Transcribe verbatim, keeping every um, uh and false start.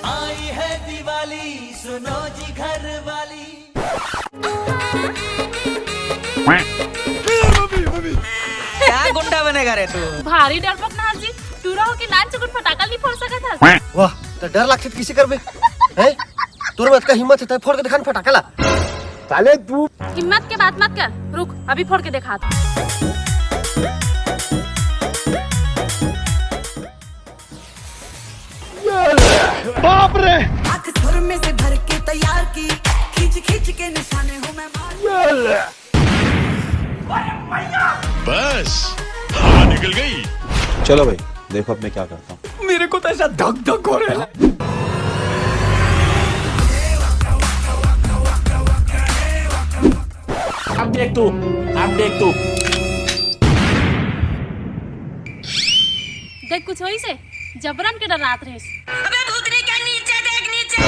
आई है दिवाली, सुनो जी घर वाली। क्या गुंडा बनेगा रे तू? भारी डरपोक नाहस जी, टूरा हो के नान चुकुन फटाका नहीं फोड़ सकत हस। वाह, त डर लागथे त किसे करबे? हैं? तोर में अतका हिम्मत हे, तै फोड़ के दिखा न फटाका ला। साले तू हिम्मत के बात मत कर, रुक अभी फोड़ के दिखात। बाप रे। आंख सुरमे से भर के तैयार की, खींच खींच के निशाने हूँ मैं मार। बस, हवा निकल गई। चलो भाई, देखो अब मैं क्या करता हूँ। मेरे को तो ऐसा धक धक हो रहा है। अब देख तू, अब देख तू। देख कुछ होइसे, जबरन के डरात रहेस। अबे भूतनी के नीचे देख, नीचे।